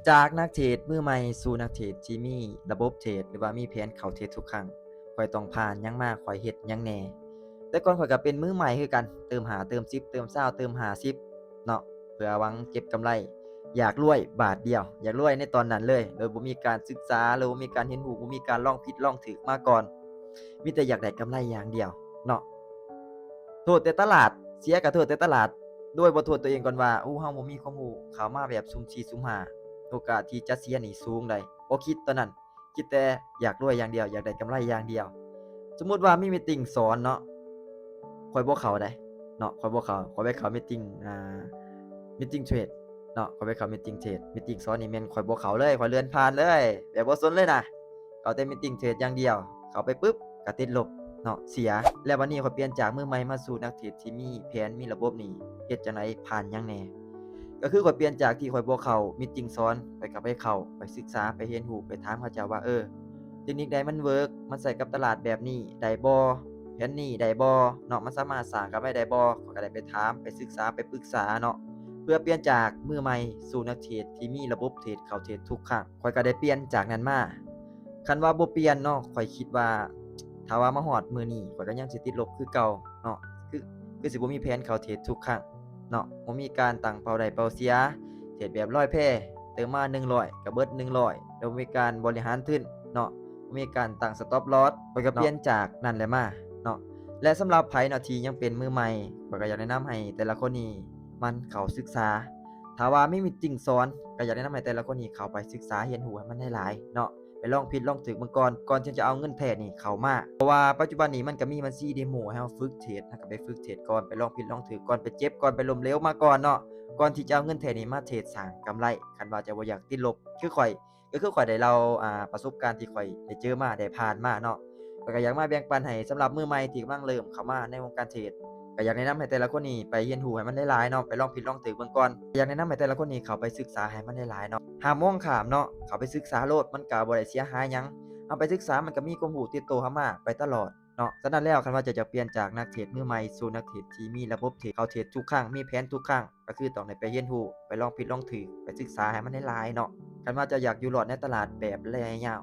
ຈາກນັກເທຣດມືໃໝ່ສູ່ນັກເທຣດທີ່ມີລະບົບເທຣດ ຫຼືວ່າມີແຜນເຂົ້າເທຣດທຸກຄັ້ງ, ຂ້ອຍຕ້ອງຜ່ານຫຍັງມາ, ຂ້ອຍເຮັດຫຍັງແດ່? ແຕ່ກ່ອນຂ້ອຍກໍເປັນມືໃໝ່ຄືກັນ, ເຕີມຫ້າ ເຕີມສິບ ເຕີມຊາວ ເຕີມຫ້າສິບເນາະ, ເພື່ອຫວັງເກັບກຳໄລ, ຢາກລວຍບາດດຽວ, ຢາກລວຍໃນຕອນນັ້ນເລີຍ ໂດຍບໍ່ມີການສຶກສາ ຫຼືບໍ່ມີການຮຽນຮູ້, ບໍ່ມີການລອງຜິດລອງຖືກມາກ່ອນ, ມີແຕ່ຢາກໄດ້ກຳໄລຢ່າງດຽວເນາະ. ໂທດແຕ່ຕະຫຼາດ, ເສຍກໍໂທດແຕ່ຕະຫຼາດ ໂດຍບໍ່ໂທດຕົວເອງກ່ອນວ່າ ໂອ້ ເຮົາບໍ່ມີຄວາມຮູ້, ເຂົ້າມາແບບສຸ່ມສີ່ສຸ່ມຫ້າ, ໂອກາດທີ່ຈະເສຍນີ້ສູງໃດ໋. ບໍ່ຄິດຕອນນັ້ນ, ຄິດແຕ່ຢາກລວຍຢ່າງດຽວ, ຢາກໄດ້ກຳໄລຢ່າງດຽວ. ສົມມຸດວ່າມີມີດຕິງສອນເນາະ, ຂ້ອຍບໍ່ເຂົ້າໃດ໋ເນາະ, ຂ້ອຍບໍ່ເຂົ້າ, ຂ້ອຍໄປເຂົ້າມີດຕິງ ອ່າ ມີດຕິງເທຣດເນາະ, ຂ້ອຍໄປເຂົ້າມີດຕິງເທຣດ, ມີດຕິງສອນນີ້ແມ່ນຂ້ອຍບໍ່ເຂົ້າເລີຍ, ຂ້ອຍເລື່ອນຜ່ານເລີຍ ແບບບໍ່ສົນເລີຍນະ. ເຂົ້າແຕ່ມີດຕິງເທຣດຢ່າງດຽວ, ເຂົ້າໄປປຶບກໍຕິດລົບເນາະ, ເສຍ. ແລ້ວບັດນີ້ຂ້ອຍປ່ຽນຈາກມືໃໝ່ມາສູ່ນັກເທຣດທີ່ມີແຜນ ມີລະບົບນີ້ ເຮັດຈັ່ງໃດ ຜ່ານຫຍັງແດ່? ກໍຄືຂ້ອຍປ່ຽນຈາກທີ່ຂ້ອຍບໍ່ເຂົ້າມີດຕິງສອນ, ຂ້ອຍກໍໄປເຂົ້າ, ໄປສຶກສາ, ໄປຮຽນຮູ້, ໄປຖາມເຂົາເຈົ້າວ່າ ເອີ ເຕັກນິກໃດມັນເວີກ, ມັນໃຊ້ກັບຕະຫຼາດແບບນີ້ໄດ້ບໍ່? ແຜນນີ້ໄດ້ບໍ່ເນາະ? ມັນສາມາດສ້າງກຳໄລໄດ້ບໍ່? ຂ້ອຍກໍໄດ້ໄປຖາມ, ໄປສຶກສາ, ໄປປຶກສາເນາະ, ເພື່ອປ່ຽນຈາກມືໃໝ່ສູ່ນັກເທຣດທີ່ມີລະບົບເທຣດ ເຂົ້າເທຣດທຸກຄັ້ງ. ຂ້ອຍກໍໄດ້ປ່ຽນຈາກນັ້ນມາ. ຄັນວ່າບໍ່ປ່ຽນເນາະ, ຂ້ອຍຄິດວ່າຖ້າວ່າມາຮອດມື້ນີ້ ຂ້ອຍກໍຍັງຊິຕິດລົບຄືເກົ່າເນາະ, ຄື ຄືຊິບໍ່ມີແຜນເຂົ້າເທຣດທຸກຄັ້ງເນາະ, ບໍ່ມີການຕັ້ງເປົ້າໄດ້ເປົ້າເສຍ, ເທຣດແບບລອຍແພ, ເຕີມມາໜຶ່ງຮ້ອຍກໍເບິດໜຶ່ງຮ້ອຍ, ແລ້ວບໍ່ມີການບໍລິຫານທຶນເນາະ, ບໍ່ມີການຕັ້ງ stop loss. ຂ້ອຍກໍປ່ຽນຈາກນັ້ນແຫຼະມາເນາະ. ແລະ ສຳລັບໃຜເນາະທີ່ຍັງເປັນມືໃໝ່, ຂ້ອຍກໍຢາກແນະນຳໃຫ້ແຕ່ລະຄົນນີ້ໝັ່ນເຂົ້າສຶກສາ. ຖ້າວ່າມີມີດຕິງສອນ, ກໍຢາກແນະນຳໃຫ້ແຕ່ລະຄົນນີ້ເຂົ້າໄປສຶກສາຮຽນຮູ້ໃຫ້ມັນຫຼາຍໆເນາະ, ໄປລອງຜິດລອງຖືກເບິ່ງກ່ອນ, ກ່ອນທີ່ຈະເອົາເງິນແທ້ນີ້ເຂົ້າມາ. ເພາະວ່າປັດຈຸບັນນີ້ມັນກໍມີບັນຊີເດໂມໃຫ້ເຮົາຝຶກເທຣດ, ເຮົາກໍໄປຝຶກເທຣດກ່ອນ, ໄປລອງຜິດລອງຖືກກ່ອນ, ໄປເຈັບກ່ອນ, ໄປລົ້ມເຫຼວມາກ່ອນເນາະ, ກ່ອນທີ່ຈະເອົາເງິນແທ້ນີ້ມາເທຣດສ້າງກຳໄລ. ຄັນວ່າເຈົ້າບໍ່ຢາກຕິດລົບຄືຂ້ອຍ, ກໍຄືຂ້ອຍໄດ້ເລົ່າ ອ່າ ປະສົບການທີ່ຂ້ອຍໄດ້ເຈີມາ ໄດ້ຜ່ານມາເນາະ, ຂ້ອຍກໍຢາກມາແບ່ງປັນໃຫ້ສຳລັບມືໃໝ່ທີ່ກຳລັງເລີ່ມເຂົ້າມາໃນວົງການເທຣດ. ກໍຢາກແນະນຳໃຫ້ແຕ່ລະຄົນນີ້ໄປຮຽນຮູ້ໃຫ້ມັນຫຼາຍໆເນາະ, ໄປລອງຜິດລອງຖືກເບິ່ງກ່ອນ. ຢາກແນະນຳໃຫ້ແຕ່ລະຄົນນີ້ເຂົ້າໄປສຶກສາໃຫ້ມັນຫຼາຍໆເນາະ, ຫ້າມມອງຂ້າມເນາະ, ເຂົ້າໄປສຶກສາໂລດ, ມັນກໍບໍ່ໄດ້ເສຍຫາຍຫຍັງ. ເຮົາໄປສຶກສາ ມັນກໍມີຄວາມຮູ້ຕິດໂຕເຮົາມາໄປຕະຫຼອດເນາະ. ສະນັ້ນແລ້ວ ຄັນວ່າເຈົ້າຢາກປ່ຽນຈາກນັກເທຣດມືໃໝ່ສູ່ນັກເທຣດທີ່ມີລະບົບເທຣດ, ເຂົ້າເທຣດທຸກຄັ້ງ, ມີແຜນທຸກຄັ້ງ, ກໍຄືຕ້ອງໄດ້ໄປຮຽນຮູ້, ໄປລອງຜິດລອງຖືກ, ໄປສຶກສາໃຫ້ມັນຫຼາຍໆເນາະ. ຄັນວ່າເຈົ້າຢາກຢູ່ລອດໃນຕະຫຼາດແບບໄລຍະຍາວ,